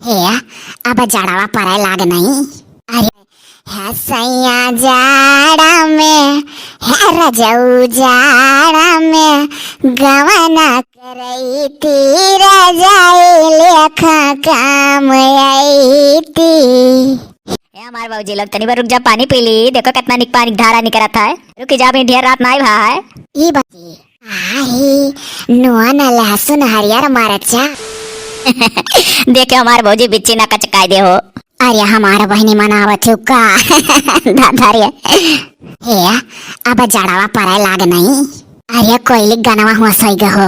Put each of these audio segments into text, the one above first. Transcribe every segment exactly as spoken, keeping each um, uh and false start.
हे, अब जड़वा पड़े लाग नहीं। अरे, हे सैया जाड़ा में, हे रजऊ जाड़ा में, गवना करैती रजाई लेखा काम अइती। ए हमार भौजी लोग, तनी बार रुक जा, पानी पी ली। देखो कितना निक पानी धारा निकरत है। रुकी जा, अभी ढेर रात नाई भा है। ई बची, आही, नोन, लहसुन, हरियर मरचा। देखे हमार भौजी बिच्ची ना कचकाई दे हो। अरे हमार बहिनी मनावत हो का? दादा रे। हे, अब जड़वा पड़े लाग नहीं। अरे कोइली गनवा हुआ सही ग हो।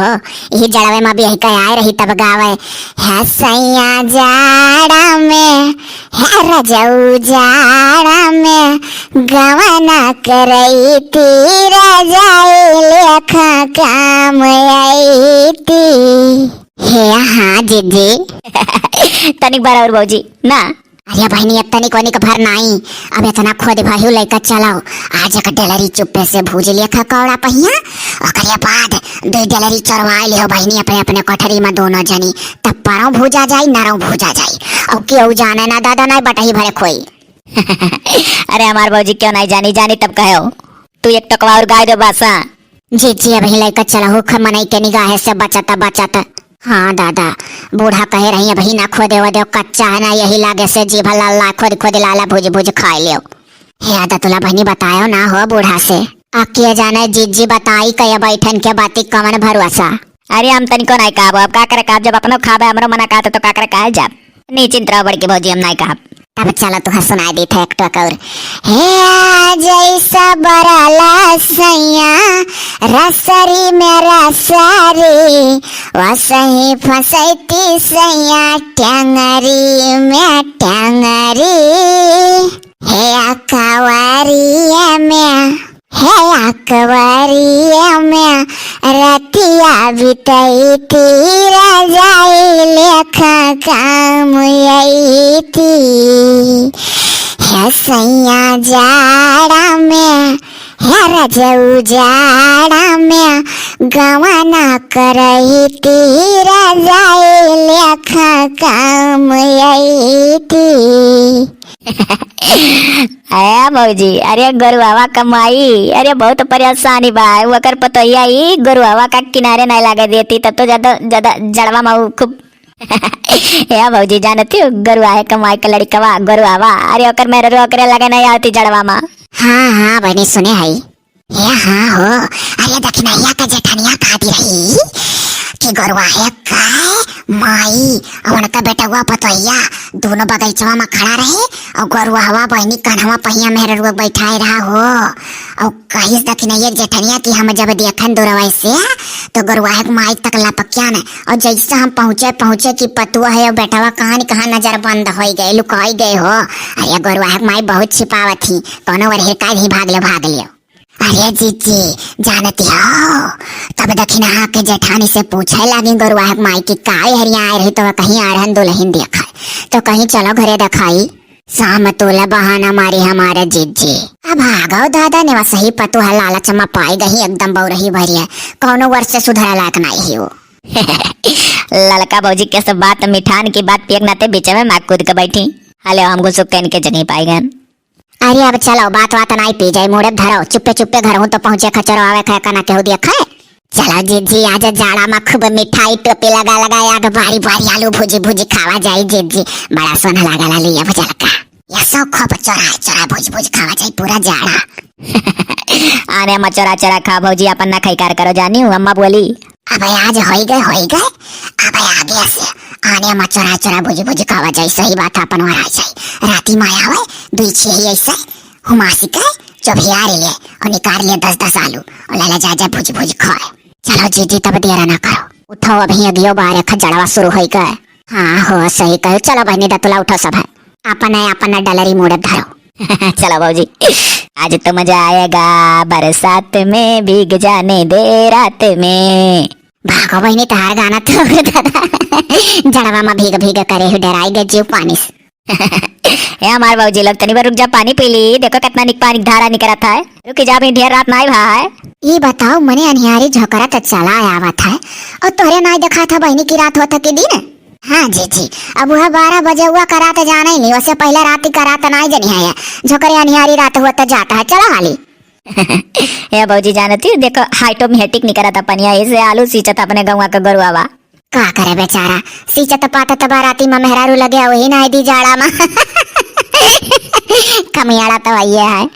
ई जड़वे में बियाह के आए रही तब गावे। हे सैया जाड़ा में, हे रजऊ जाड़ा में, गवना करैती रजाई लेखा काम अइती। हे हाँ जीजी। तनिक बार और भौजी ना। अरे बहिनी, अब तनिक ओनिक भर नाई, अब इतना खोद भयू लइका चलाओ। आज एक डेलरी चुप्पे से भूज लिया खा कौड़ा पहिया, ओकरे बाद दो डेलरी चरवाई लियो बहिनी अपने अपने कोठरी में दोनों जनी, तब परौ भूजा जाई, नरौ भूजा जाई। और केहू जाने ना दादा, नाई बटही भरे खोई। अरे हमार भौजी क्यों नाई जानी, जानी तब कहो। तू एक टकवा और गाय दे बासा। जीजी, अबही लइका चलहु ख मनई के निगाहे से बचत, बचत। हाँ दादा, बूढ़ा कहे रही, "अबही ना खोदे वदे, कच्चा है ना, यही लागे से जीभ लाल ला, खोद खोद लाला, भुज भुज खाए लेव।" हे दादा, तुला बहिनी बतायो ना हो बूढ़ा से। आ के जाने जीजी बताई कया बैठन के बाती कवन भरोसा। अरे हम तनिको नाई कहब, अब का करे कहब, जब अपनो खाबे हमरो मना कहत तो का करे कहल जाब। नी चिंत रहो बड़की भौजी, हम नाई कहब। तब चलो तुहा सुनाई दी थे एक टोक और। हे आ जैसा बरला सैया रसरी में रसरी, वसही फसैती सैया टंगरी में टंगरी। हे अकवरिया में, हे अकवरिया में रतिया बितैती रजाई लेखा काम अइती। हे सैया जाड़ा में, हे रजऊ जाड़ा में गवना करैती रजाई लेखा काम अइती। ए भौजी, अरे गोरुआवा क माई, अरे बहुत परेशानी बा। ओकर पतोहिया ई गोरुआवा का किनारे नहीं लागे देती, तब तो ज्यादा, ज्यादा जड़वा में उ खूब। ए भौजी, जानती हो गोरुआहे क माई क लड़िकवा गोरुआवा, अरे ओकर मेहररुआ ओकरे लगे नहीं आवती जड़वा में। हाँ, हाँ, बहिनी सुने हई। ए हाँ हो, अरे दखिनैया के जेठनिया कहती रही कि गोरुआहे का माई और उनका बेटवा पतोहिया दोनों बगीचवा में खड़ा रहे और गोरुआहवा बहिनी कन्हवा पहिया मेहररुआ बैठाए रहा हो। और कहिस दखिनैया के जेठनिया कि हम जब देखन दूरवा से तो गोरुआहे के माई तक लपकिया न, और जैसे हम पहुँचे, पहुँचे कि पतुआ है और बेटवा कहाँ न कहाँ नजर बंद होइ गए, लुकाई गए हो। अरे गोरुआहे के माई बहुत छिपावत ही, कौनो ओर हेरकाई नहीं, भाग लियो, भाग लियो। अरे जीजी, जानती हो, तब दखिनहा के जेठानी से पूछे लागी गोरुआहे के माई कि काहे हरिया आए रही, तो कहीं आए रहन दुल्हन देखा, तो कहीं चलो घरे देखाई। साम तोला बहाना मारी हमारे जीजी। अब आ गओ दादा ने वसही पतुहा लालच में पाई गई, एकदम बौरही भरिया, कौनो वर्ष से सुधरे लायक नहीं ही हो। ललका भौजी के सब बात मिठान की बात पियक नाते बीच में माँ कूद के बैठी। हले हम गुसुक के इनके जगह पाई गन। अरे अब चलो, बात वात नाई पी जाए, मुड़े धरो, चुप्पे चुप्पे घर हूँ तो पहुँचे खचरो आवे खाए का ना केहू दिया खाए। चलो जीजी, आज जाड़ा में खूब मिठाई टोपी लगा लगा आग बारी बारी आलू भुजी भुजी खावा जाई जीजी, बड़ा सोना लागा लालू ये भुजल का। ये सब खूब चोरा चोरा भुज भुज खावा जाई पूरा जाड़ा। आने में चोरा चोरा खा भौजी, अपन ना खाई कार करो जानी हूँ, अम्मा बोली। अब आज होई गए, होई गए, अब आगे से आने में चोरा चोरा भुज भुज खावा जाई, सही बात अपन वरा जाई, राती में आवे, दुई छेही ऐसे हुमासी के चोभियार ले और निकाल ले दस दस आलू और लाला जा जा भुज भुज खाए। चलो जीजी, तब देर ना करो, उठो, अभी अगियो बारे खा जड़वा शुरू होई गए। हाँ हो, सही कहो। चलो बहिनी दतुला, उठो सब है, अपना अपना डलरी मुड़े धरो। चलो भौजी, आज तो मजा आएगा, बरसात में भीग जाने दे रात में। भागो बहिनी, तहार गाना तो दादा जड़वा में भीग भीग करे हो, डराई गए जीव पानी से। ए हमार भौजी लोग, तनी बार रुक जा, पानी पी ली। देखो कितना निक पानी धारा निकरत है। रुकी जा, अभी ढेर रात नाई भा है। ई बताओ, मने अनियारी झोंकरा त चला आवत है और तोरे नाई देखा था बहिनी की रात होता के दिन। हाँ जीजी, अब वह बारह बजे हुआ करात जाना ही नहीं, वैसे पहला रात ही करात ना ही जनी है, झोकरे अनिहारी रात हुआ तो जाता है, चला हाली। ए भौजी जानती, देखो हाइटो में हेटिक निकरत अपनिया, इसे आलू सींचत अपने गौवा के गोरुआ बा। का करे बेचारा, सींचत पातत बा राती में मेहरारू लगे, वही ना दी जाड़ा में। कमियाड़ा तो आइए है।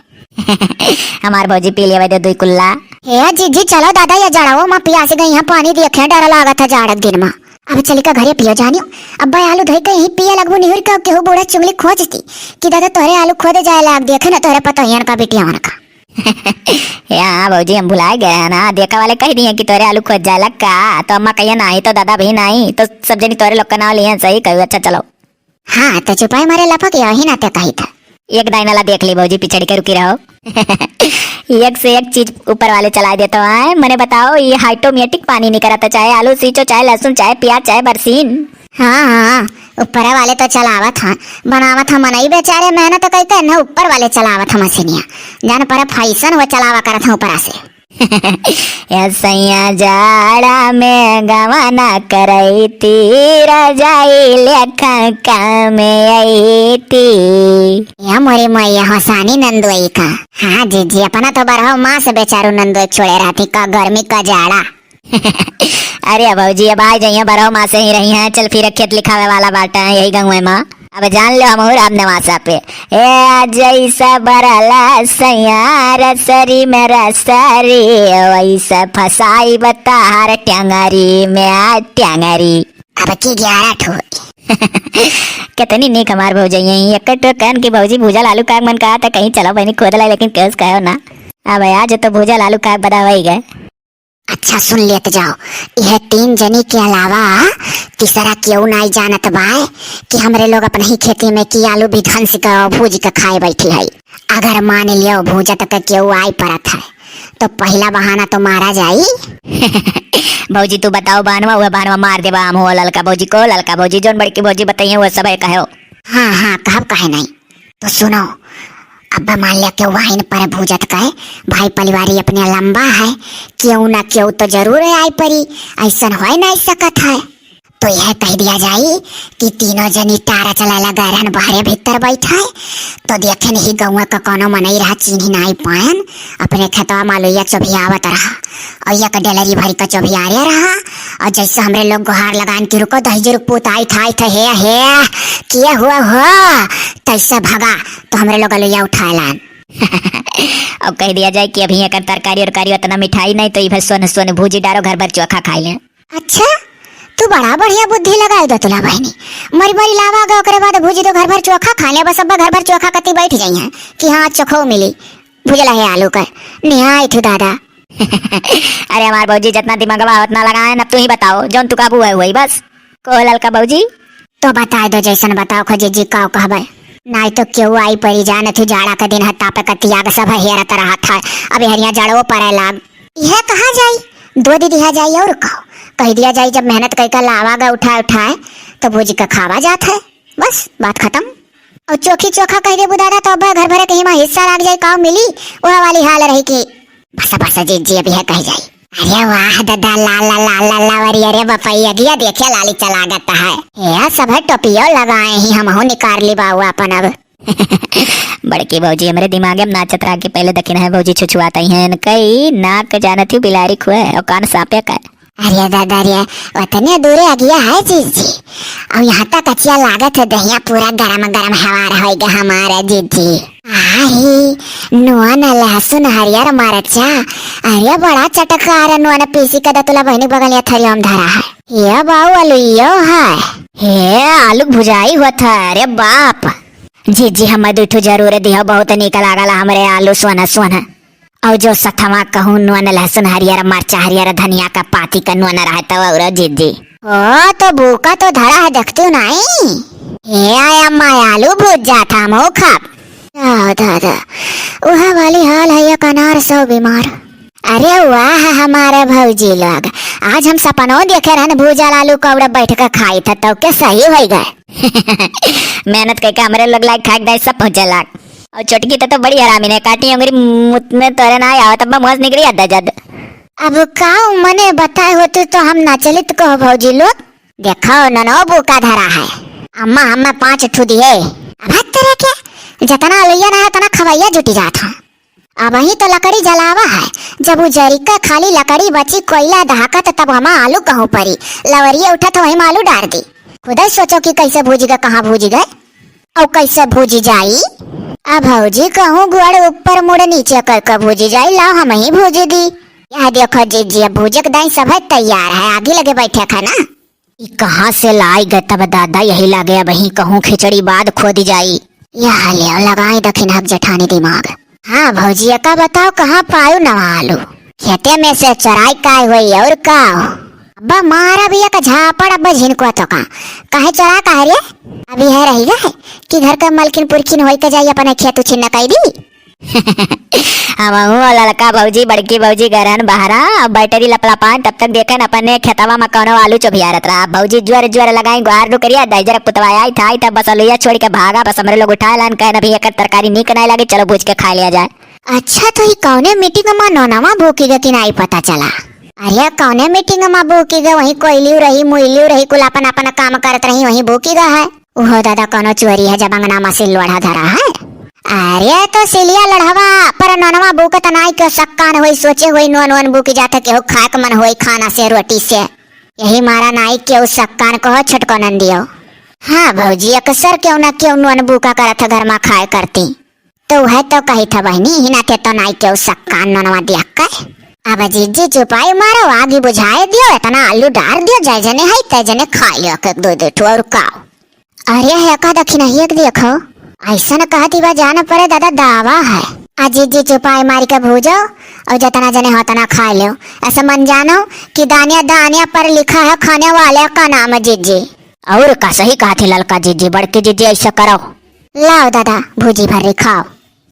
हमार भौजी पी लेवे दे दुई कुल्ला। हे जीजी, चलो दादा, ये जड़ाओ माँ पियास गई है, पानी देखे डर लागत है जाड़क दिन में। अब चली का घरे पियो जानियो। अब भाई आलू धोई के यहीं पिए लगबू निहुर के, केहू बूढ़ा चुगली खोजती कि दादा तोहरे आलू खोदे जाए लाग, देखे ना तोहरे पतोहियन का बिटियावन का। या भौजी, हम भुलाए गए हैं ना, देखा वाले कह दिए कि तोहरे आलू खोद जाए लग का, तो अम्मा कहिए नाही तो दादा भी नाही, तो सब जनी तोहरे लोग का नाम लिए सही कहू। अच्छा चलो। हाँ, तो चुपाई मारे लपक या ही नाते कही था। एक दाई नाला देख ली भौजी, पिछड़ी के रुकी रहो। एक से एक चीज ऊपर वाले चला देता है। मने बताओ, ये हाइटोमेटिक पानी नहीं करता, चाहे आलू सींचो, चाहे लहसुन, चाहे प्याज, चाहे बरसीन। हाँ, हाँ, ऊपर वाले तो चलावत हैं, बनावत हैं मनई बेचारे, मेहनत कइके ना ऊपर वाले चलावत हैं मशीनिया। जान पर फैशन वो चलावा करत हैं ऊपरा से। ए सैया जाड़ा में गवाना करैती, रजाई लेखा काम अइती। या मोरे मैया हसानी नंदोई का। हाँ जीजी, अपना तो बरहो माँ से बेचारू नंदोई छोड़े रहती का गर्मी का जाड़ा। अरे भौजी, अब आ जाइए, बरहो माँ से ही रही हैं, चल फिर खेत लिखावे वाला बाटा है यही गाँव में। अब जान लो हम राम नवासा पे। ए, जैसा बरला सैया रसरी में रसरी, वैसा फसाई बताहार टंगरी में आ टंगरी। अब की ग्यारह ठो। कितनी नीक हमार भौजी यही, एक ठो कहन की भौजी भूजल आलू का मन कहा था, कहीं चलो बहनी खोद लाई, लेकिन केस कहो ना। अब आज तो भूजल आलू का बदा वही गए। अच्छा सुन लेत जाओ, यह तीन जनी के अलावा तीसरा केहू नाई जानत बाय कि हमरे लोग अपने ही खेती में की आलू भी धंस के और भूज के खाए बैठी है। अगर मान लियो भूजत के केहू आई परत है तो पहला बहाना तो मारा जाई। भौजी तू बताओ बानवा, वह बानवा मार देबा हम हो ललका भौजी को, ललका भौजी जोन बड़की भौजी बताइए वह सब है कहो। हाँ हाँ, कहब कहे नहीं। तो सुनो, अब मान लिया कि वाइन पर भूजत का है, भाई परिवारी अपने लंबा है, केहू ना केहू तो जरूर है आई परी, ऐसन होए ना सकत है। तो यह कह दिया जाई कि तीनों जनी टारा चलाला गैरहन बहरे भीतर बैठा है, तो देखे नहीं गौवा का कोनो मनई रहा, चीन्ही नाई पायन, अपने खेतवा मालुइया चोभियावत रहा, और एक डेलरी भरी का चोभियारे रहा, और जैसे हमरे लोग गुहार लगान की रुको दहिजर पूत आई था, आई था, हे, हे, किए हुआ हो, तैसे भगा, तो हमरे लोग अलुइया उठाए लान। अब कह दिया जाए कि अभी एकर तरकारी उरकारी उतना मिठाई नहीं, तो इभे सोन सोन भूजी डारो, घर भर चोखा खाई ले। अच्छा, तू बड़ा बढ़िया बुद्धि लगाए दो तुला बहनी। मरी मरी लावा गए, ओकरे बाद भूजी तो घर भर चोखा खा ले, बस अब घर भर चोखा कती बैठ जाई हैं कि हाँ चोखो मिली, भूजला है आलू कर, निहाय थू दादा। अरे हमार भौजी जितना दिमागवा उतना लगाए, अब तू ही बताओ, जौन तू काबू है वही बस। को ललका भौजी? तो बताए दो जैसन बताओ खोजे जी, का कहबे? नाई तो केहू आई परी, जान थी जाड़ा के दिन है, तापे का तियाग सब हेरत रहत है। अब हरिया जड़वो पड़े लाग। यह कहा जाई, दो दे दिया जाई और का? कह दिया जाई जब मेहनत कई का लावा गा उठाए उठाए, तो भूजी का खावा जात है, बस बात खत्म। और चोखी चोखा कह देबू दादा तो अब घर भरे कहीं मा हिस्सा लाग जाई, का मिली? वह वाली हाल रही कि बस बस जीजी अभी है कह जाई। अरे वाह दादा, ला ला ला ला ला, अरे अरे बपैया गिया देखे लाली चला गता है। ये सब है टोपियो लगाए ही, हमहू निकार ली बाऊ अपन अब। बड़की भौजी हमरे दिमागे में नाचत रहा कि पहले दखिन है भौजी छुछुआत ही हैं, इनकई नाक जानत ही बिलारी खुए और कान सांपे का। अरे दादा रे, वतने दूरे अगिया है जीजी, और यहाँ तक अचिया लागत है दहिया पूरा गरम गरम हवा होइगा हमारा जीजी। आही, नोन लहसुन हरियर मरचा, अरे बड़ा चटकार नोन पीसी के दतुला बहनी बगलिया थरिया में धरा है। ये बाऊ आलू यो है, हे आलू भुजाई होत है, अरे बाप। जीजी हमें दू ठो जरूर दिहो, बहुत नीक लागल हमरे आलू सोना सोना। और जो सथवा कहूँ नोन लहसुन हरियर मरचा हरियर धनिया का पाती का नोन रहता और जीजी। ओ तो भूका तो धरा है देखती हूँ नहीं। हे आया मायालू भूत जात हम हो खाब। आ दादा, वह वाली हाल है एक अनार सौ बीमार। अरे वाह हमारे भौजी लोग, आज हम सपनो देखे रहन भूजल आलू कौड़ा बैठ के खाई था तो के सही हो गए। मेहनत करके हमरे लोग लायक खाक दाई सब पहुँचे लाग। और छोटकी तो, तो बड़ी हरामी ने काटी अंगरी मुत में तोरे ना आवा तब मुँह से निकली अद्दा जद। अब का मने बताए होते तो हम ना चलित कहो भौजी लोग। देखो, ननो बूका धरा है। अम्मा, हम्मा पाँच ठू दिए। अब हर तरह के, जतना अलुइया ना है, उतना खवैया जुटी जात है। अबहीं तो लकड़ी जलावा है, जब उ जरी के खाली लकड़ी बची, कोइला दहाकत, तब हमा आलू कहूँ परी। लवरिये उठत वही में आलू डार दी। खुदै सोचो कि कैसे भूजी गए, कहाँ भूजी गए, और कैसे भूजी जाई। अब भौजी कहूँ गोड़ ऊपर मुड़ नीचे कर के भूजी जाई, लाओ हमहीं भूजी दी। यह देखो जीजी, अब भूजे के दाई सभे तैयार है, आगी लगे बैठे है ना। ई कहाँ से लाई गए तब दादा, यही लागे अबहीं कहूँ खिचड़ी बाद खोदी जाई। यह ले लगाई दखिनहक जेठानी दिमाग। हाँ भौजी, एका बताओ कहाँ पायु नवा आलू? खेते में से चोराई काय होई और का? अब्बा मारा भी एक झापड़, अब्बा झिनकुआ तो का। काहे चोरा काहे रे? अभी है रही गए कि घर का मलकिन पुरखिन होई के जाई, अपने खेत उछिन न कई दी। हमहू ललका भौजी, बड़की भौजी गरन बहरा, अब बैटरी लपलपान, तब तक देखे न अपने खेतवा में कौनो आलू चोभियारत रहा। अब भौजी ज्वर ज्वर लगाई, गुहार डुकरिया, दाई जरा पुतवा आई था, आई था, बस अलुइया छोड़ के भागा, बस हमरे लोग उठा लान, कहे न भी एकर तरकारी नीक नहीं लगे, चलो भूज के खा लिया जाए। अच्छा, तो ई कौने मीटिंग में नौनवा भूकी गए कि नाई पता चला? अरे, कौने मीटिंग में भूकी गए, वहीं कोयलियो रही, मुइलियो रही, कुल अपन अपन काम करत रही, वहीं भूकी गए है। ओहो दादा, कौनो चोरी है, जब अंगना में सिल्लोढ़ा धरा है। अरे, तो सिलिया लड़हवा पर नौनवा भूकत नाई के सक्कान होई, सोचे होई नौन वौन भूकी जात है, केहू खाए के मन होई खाना से, रोटी से। यही मारा नाई केहू सक्कान कहो छोटको नंदियो। हाँ भौजी, अक्सर केहू ना केहू नौन भूका करत है घर में खाए करती। तो वह तो कही था बहनी, ही नाते तो नाई केहू सक्कान नौनवा दिया कर। अब जीजी चुपाई मारो, आगी बुझाए दियो, इतना आलू डार दियो, जय जने है तय जने खा लियो के दो दो ठो और का। अरे है का दखिनहिया के देखो, ऐसा न कहती बा जान परे दादा दावा है। आ जीजी चुपाई मारी के भूजो और जितना जने हो उतना खा लो। ऐसा मन जानो कि दानिया दानिया पर लिखा है खाने वाले का नाम जीजी। और का सही कहा थी ललका जीजी, बड़की जीजी ऐसा करो। लाओ दादा भूजी भर्री खाओ।